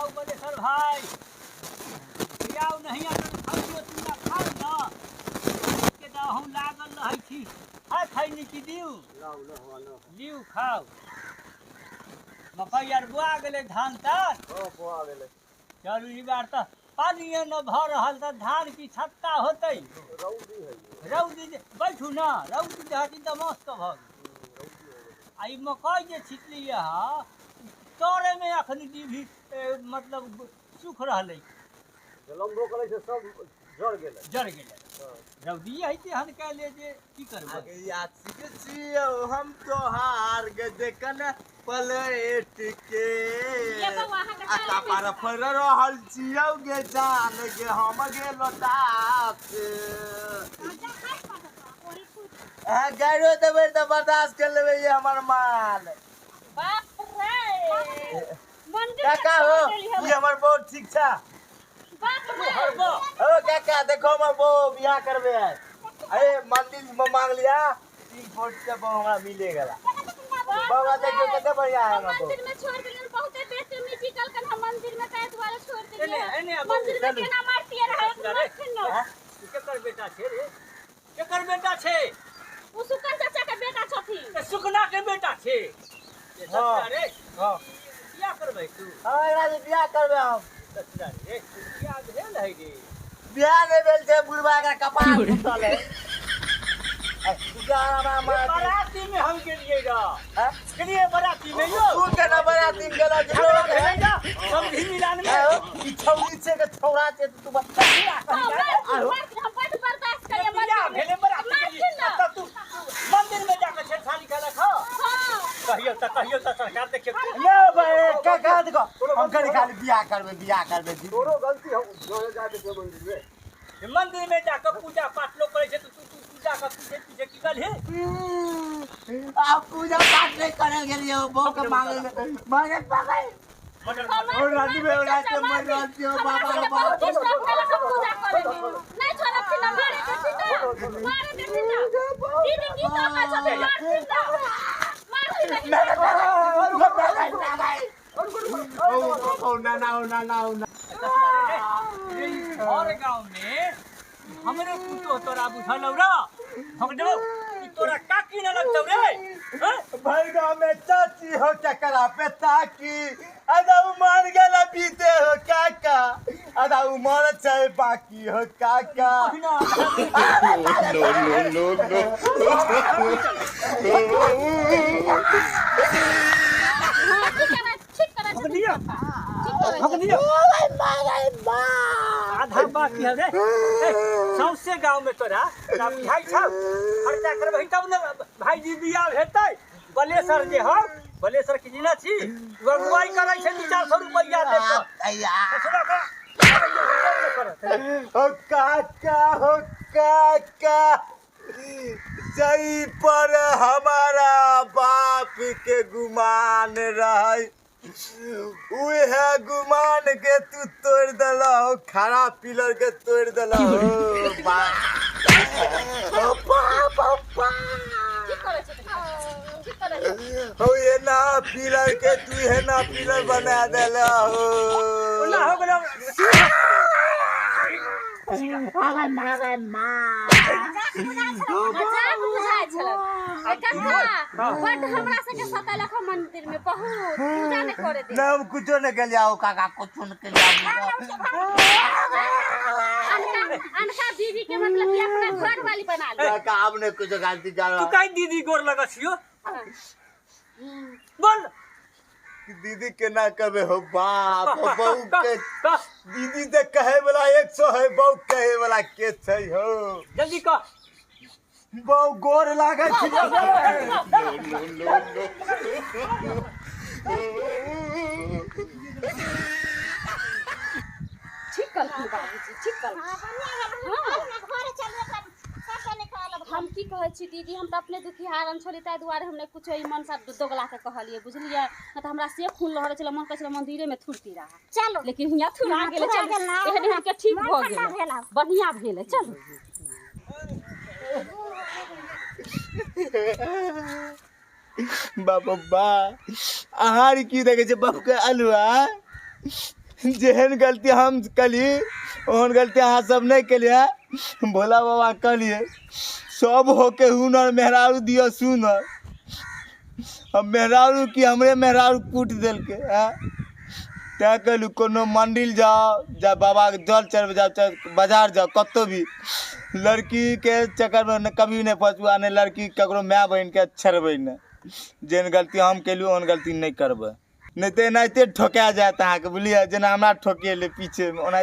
खाउ बलेसर भाइ, आउ नहीं अगर खाइयो चूड़ा खाउ न के तऽ हम लागल रहै छी। हाय खैनी की दिउ? लिउ खाउ। मकई आर बोआ गेलै धान तान? हँ, बोआ गेलै। चलू, ई बार तऽ पानिए न भऽ रहल तऽ धान की छत्ता होतै। रौदी है। रौदी जे बैठू न, रौदी जे हटी तऽ मस्त भऽ गेल। आ ई मकई जे छिटलियै हँ तोरेमे अखनी डिभी मतलब सुख रहलै। जलम्बो करै छै, सब जर गेलै। जर गेलै। रौदिए है तेहन कैले जे की करबै। आगे आशिक छियौ हम तोहार गे देखल पलट के। ये बौआ, अहाँके आ काले कपार फर रहल छियौ गे जान गे हम गे लोटाप अहाँ गाड़ियो देबै तऽ बर्दाश्त कर लेबै। ये हमर माल। बाप रे, मंदिर काका हो, ई हमर बहुत ठीक छा। बाप रे। हरबो। ओ काका, देखो हमर बहू बियाह करबे है। अरे मंदिर में मांग लिया 3 फुट के बहू हमरा मिले गेला। बाबा, देखियो कते बढ़िया है हमर बहू। मंदिर में छोड़ देलियन, बहुते बेतमीजी कलकन हम मंदिर में, ताहि दुआरे छोड़ देलियै। एने, एने आबू। मंदिर में चलू। केना मारतियै रहै अरे, न। हैं? ई केकर बेटा छै रे? केकर बेटा छै? ओ सुकन चाचा के बेटा छथिन। ए, सुकना के बेटा छै ए, ससुरा रे। हाँ। ई बियाह करबै तू? हाँ, एकरा से बियाह करबे हम। ससुरा रे, बियाह भेल है रे? बियाह नहि भेल छै, बुढ़बा के कपार फूटल है। ए, तू हमरा मार। बराती में हम गेलियै रह। हैं? गेलियै बराती में यौ। तू केना बराती में गेलो? झगड़ा भेलै रह समधी मिलान में। ई छौरी छै के छौड़ा छै तू बच्चा। हम बड बर्दाश्त करियै बियाह मंदिर में। भेलै बराती मारथिन गेलियै न। तऽ तू मंदिर में जाके छेड़छाड़ी केलक हँ? हाँ। कहियौ तऽ, कहियौ तऽ सरकार देखियौ। ले भाई काका, देखो हम खाली खाली बियाह करबे, बियाह करबे। तोरो गलती हो जोरे जाके छै मंदिर में। मंदिर में जाके पूजा पाठ लोग करै छै तऽ तू तू पूजा के पीछे पीछे की करही? आप पूजा पाठ नहीं करे गेलियै, बहू के मांगे मांगे मांगे। मटर ओ रानी में रात में मर रहल छियौ बाबा रे बाबा। बहुत डिस्टर्ब केलक हम पूजा करे में। नहीं छोड़ब ना, मारे देथिन ना, मारे देथिन ना। दीदी की तो कहै छथिन, मारथिन ना, मारथिन ना। ओ ना ना, ओ ना ना, ओ ना। हर गाँव में हमरे पुतोह तोरा बुझल हौ र भग देबौ। ई तोरा काकी न लगतौ रे, हैं? भाई गाँव में चाची हो चकरा पे ताकी, अदा उमर गेला बीते हो काका, अदा उमर छै बाकी हो काका। पहिना। No, no, no, no. हाँ, ठीक करै, ठीक करै छथिन। दियौ। ठीक करै भग छथिन। दियौ। आधा बाकी हौ रे। ए, सौंसे गाँव में तोरा तोरा बुझाइ छौ? खर्चा करबही तब ने भाईजी बियाह हेतै। बलेसर जे हौ, बलेसर के जिना छी, ओ अगुवाई करै छै 200-400 रुपैआ दे कऽ। ससुरा करत। हो काका, हो काका, जई पर हमारा बाप के गुमान रहे उहे गुमान के तू तोड़ देलहो, खड़ा पिलर के तोड़ देलहो बाप, ओ बाप, ओ बाप। ठीक करै छथिन, ठीक करै छथिन। हो एना पिलर के तू एना पिलर बना देलहो। ओना हो गेलौ। मजाक बुझाइ छलन। ए काका, बड हमरा सबके सतेलक हँ मंदिर में, बहुत पूजा नहि करे दे। ना, हम कुछो नहीं केलिया हो काका, कुछो नहीं केलिया। अनका अनका बीवी के मतलब कि अपना घर वाली बना ले। काका, अब नहीं कुछो गलती कर। तू काहे दीदी गोर लगै छियौ? बोल। दीदी केना कहबे हो बाप हो बहू के? कह। दीदी तऽ कहे वाला 100 है, बहू कहे वाला के छै हो? जल्दी कह। बहू, गोर लागै छी। No, no, no. ठीक कहलखिन बाबूजी, ठीक कहलखिन। हम की कहै छी दीदी, हम तऽ अपने दुखिहारन छली, ताहि दुआरे हम नहि कुछो ई मनसा दोगला के कहलियै, बुझलियै नहि तऽ हमरा से खून लहरै छलै, मन कहै छलै मंदिरे मे थुरती रहा। चलो। लेकिन हियाँ थुरा गेलै। थुरा चलू। गेल ना। एहन एहन के ठीक मन भऽ ठंडा गेलै। भेल आब। बढ़िआँ भेलै, चलू। बाप बा, अहाँ की देखै छै बाप के अलुआ? जेहन गलती हम कली ओहन गलती अहाँ सब नहि केलियै। भोला बाबा कहलियै सब होके हुनर मेहरारू दिअ सुनर। हम मेहरारू की हमरे मेहरारू कूट देलकै। आँय, तैँ कहलहुँ कोनो मंदिर जाउ जा बाबाके जल चढ़बै जाउ, चाहे बाजार जाउ, कतहु भी लड़कीके चक्करमे कभी नहि फँसू आ नहि लड़की ककरो माय बहिनके छेड़बै नहि। जेहन गलती हम केलहुँ ओहन गलती नहि करबै, नहि तऽ एनाहिते ठोका जायत अहाँके, बुझलियै? जेना हमरा ठोकेलै पीछेमे ओनाहिते।